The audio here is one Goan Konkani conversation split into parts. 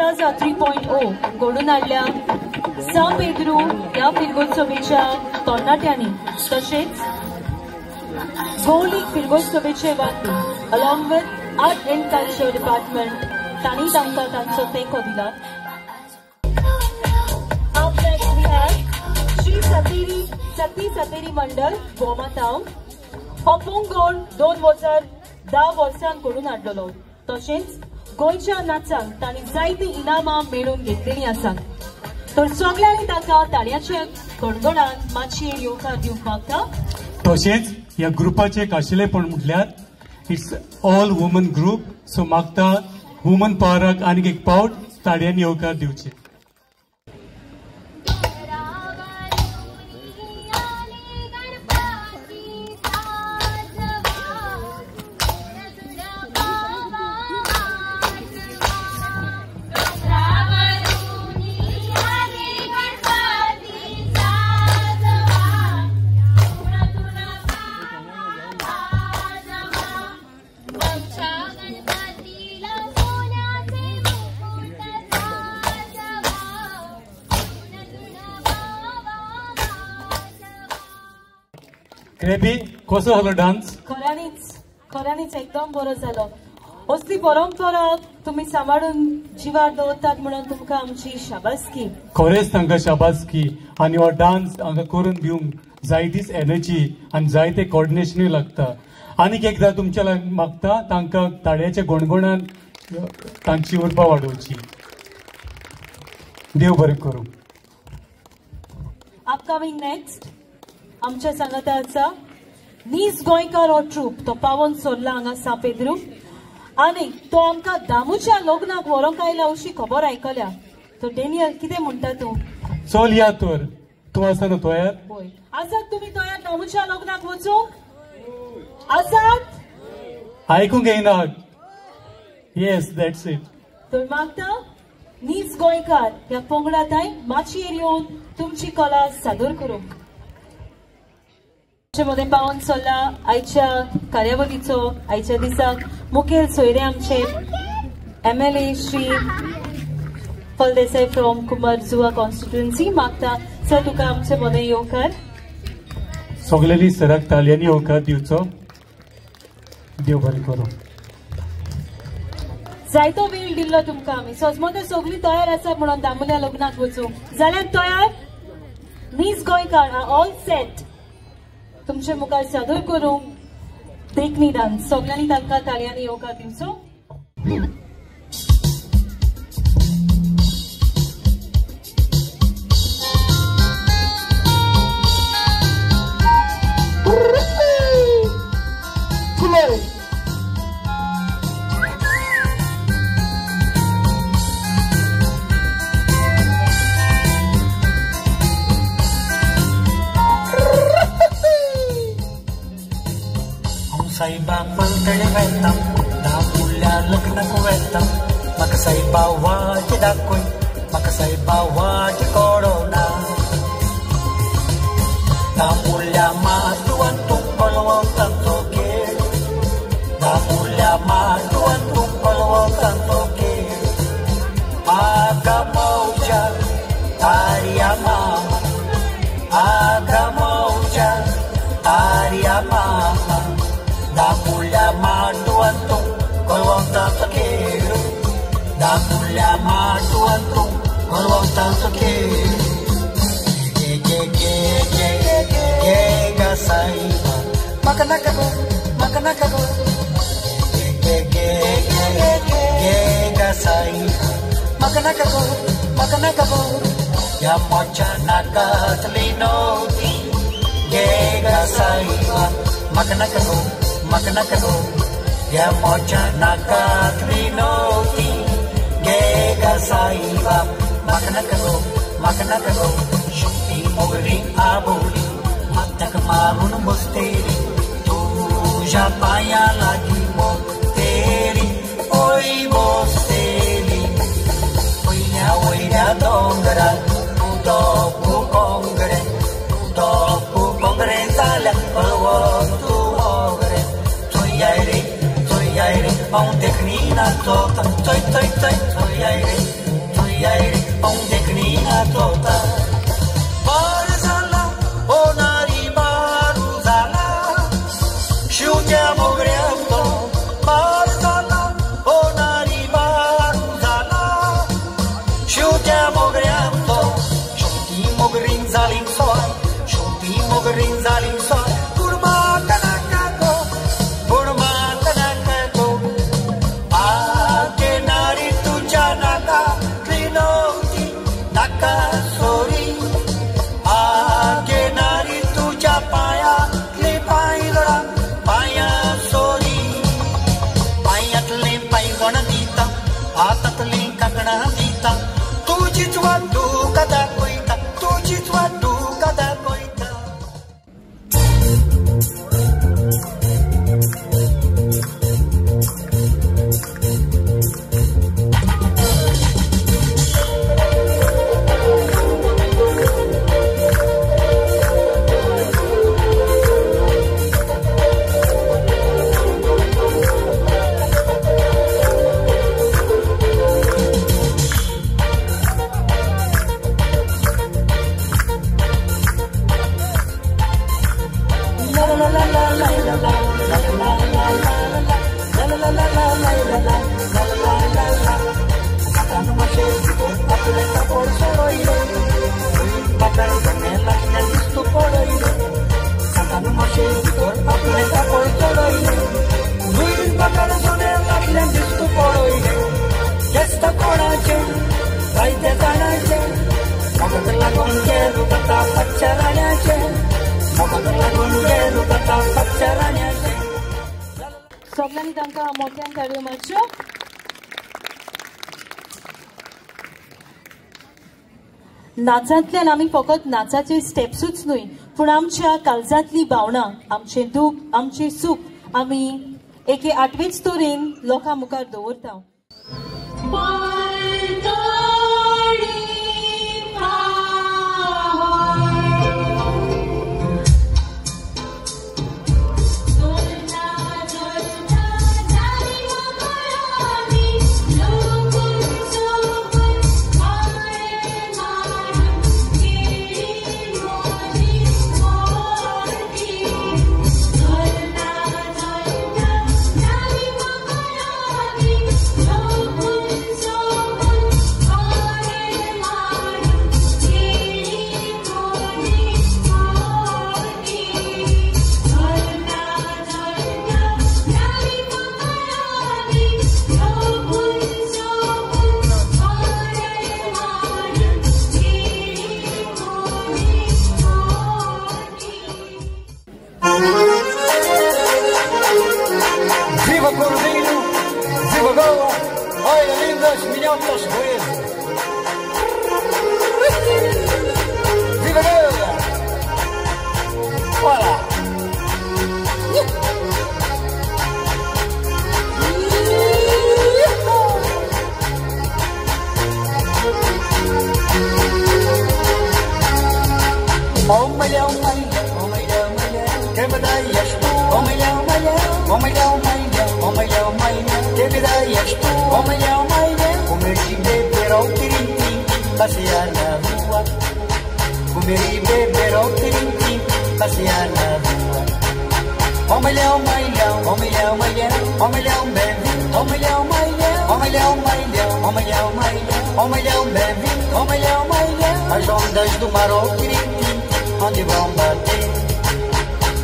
3.0 घडून हाडल्या सां पेद्रू ह्या फिरगोत्सवेच्या तरणाट्यांनी तशेंच गौलीक फिरगोत्सवेचे वांगडी along with art and culture department तांणी तांकां तांचो तेंको दिला. श्री सतेरी सती सतेरी मंडळ गोमा टावन हो पोंगोळ 2010 वर्सांत घडून हाडलेलो. तशेंच गोंयच्या नाचांक तांणी जायतीं इनामां मेळोवन घेतलेलीं आसात. तर सगळ्यांनी ताका ताळयाच्या गणगणान मातयेर येवकार दिवंक मागता. तशेंच ह्या ग्रुपाचें खाशेलेपण म्हटल्यार it's all woman group. So मागता वुमन पावराक आनीक एक पावट ताळयांनी येवकार दिवचे. क्रेबी कसो जालो डान्स? खऱ्यांनीच खऱ्यांनीच एकदम बरो जालो. असली परंपरा तुमी सांबाळून जिवार दवरतात म्हणून तुमकां आमची शाबासकी. खरेंच तांकां शाबासकी. आनी हो डान्स हांगा करून दिवंक जायतीच एनर्जी आनी जायते कोऑर्डिनेशनूय लागता. आनीक एकदां तुमच्या मागता तांकां ताळयाच्या गणगणान तांची उर्बा वाडोवची. देव बरें करूं. अपकमिंग नेक्स्ट आमच्या सांगाता आसा नीज गोंयकार हो ट्रूप. तो पावोन सोडला हांगा सां पेद्रू आनी तो आमकां दामूच्या लग्नाक व्हरोंक आयला अशी खबर आयकल्या. तर डेनियल कितें म्हणटा तूं? चल या तर. तूं आसा न्हू तयार? पळय आसात तुमी तयार दामूच्या लग्नाक वचूंक? आसात? आयकूंक येयना. Yes, that's it. तर मागता नीज गोंयकार ह्या पंगडाताय माचयेर येवन तुमची कला सादर करूंक. मदें पावोन सोडला आयच्या कार्यावळीचो आयच्या दिसाक मुखेल सोयरे आमचे MLA Shri Phaldesai from Cumbarjua constituency. मागता सर तुका आमचे मदें येवकार. सगळ्यांनी सराक ताळयांनी येवकार दिवचो. देव बरें करूं. जायतो वेळ दिल्लो तुमकां आमी. सजमते सगळीं तयार आसा म्हणून दामूल्या लग्नाक वचूंक जाल्यार तयार नीज गोंयकार आर ऑल सेट तुमचे मुखार सादर करूंक देखणी डान्स. सगळ्यांनी तांकां ताळयांनी येवकार दिवचो. साईबा पलतडे वेता दामुल्या लग्नाक वेता म्हाका साईबा वाट दाखय म्हाका साईबा वाट कळना दामुल्या माटवान तूं पळोवतांचो खेळ दामुल्या माटवान तूं पळोवतांचो खेळ आगा मौजा तारिया मामा आगा मौजा तारिया मामा दामुल्या माटवान तूं कळवतांचो खेळ दामुल्या माटवान तूं कळवतांचो खेळ गे गे गे गे गे गा साईबा म्हाका नाका गो म्हाका नाका गो गे गे गे गे गा साईबा म्हाका नाका गो म्हाका नाका गो ह्या मोच्या नाकातली नव्हती गे गा साईबा म्हाका नाका गो म्हाका नाका गो ह्या मोच्या नाकातली नव्हती गे गा साईबा म्हाका नाका गो म्हाका नाका गो. शुक्ती मोगरी आबोली माथ्याक मारून बसतेली तुझ्या पांया लागीं बसतेली ओय बसतेली वयल्या वयल्या दोंगरार तूं तोपू कोंगरे तूं तोपू कोंगरे जाल्यार पळोवन तूं मोगरे चोय रे चोय रे हांव देखणी नाचोता चोय चोय चोय चोय रे Rinzali so kurma tanaka go kurma tanaka go aake nari tuja naka trinoti naka sori aake nari tuja paya tli paidora paya sori payatle paigona dita hatatle kakna dita tujit wadu kada koita tujit wadu kada koita. सगळ्यांनी तांकां मोठ्यान ताळयो मारच्यो. नाचांतल्यान आमी फकत नाचाचे स्टेप्सूच न्हय पूण आमच्या काळजांतली भावना, आमचें दूख, आमचें सूख आमी एके आठवेच तरेन लोकां मुखार दवरता. Viva Cordeiro, viva Goa, olha lindas minhotas goianas. Viva Goa! Olá! Oh malhão, malhão, oh malhão, malhão, que me daias tu? Oh malhão, malhão, oh malhão, malhão, oh malhão, malhão, que me daias tu? Oh malhão, malhão, comer e beber ao tirintim, passear na rua. Comer e beber ao tirintim, passear na rua. Oh malhão, malhão, oh malhão, malhão, oh malhão, bem-vindo, oh malhão, malhão, oh malhão, malhão, oh malhão, malhão, oh malhão, bem-vindo, oh malhão, malhão. As ondas do mar ao tirintim, onde vão bater?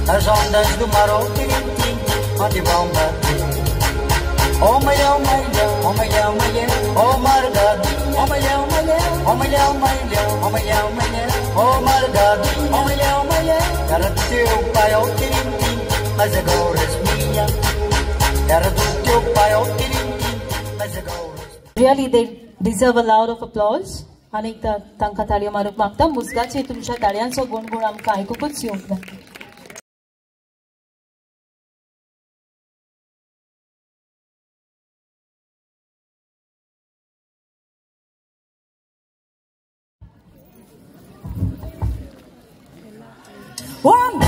As ondas do mar ao tirintim, onde vão bater? Oh malhão, malhão, oh malhão, malhão, oh margadinho, oh malhão, malhão, oh malhão, malhão, oh malhão, malhão, oh margadinho, oh malhão, malhão. Era do teu pai ao tirintim, mas agora és minha. Era do teu pai ao tirintim, mas agora és minha. Really, they deserve a lot of applause. आनी एकदां तांकां ताळयो मारूंक मागता. मुजगाचे तुमच्या ताळयांचो गुणगुण आमकां आयकुकूच येवंक ना. One.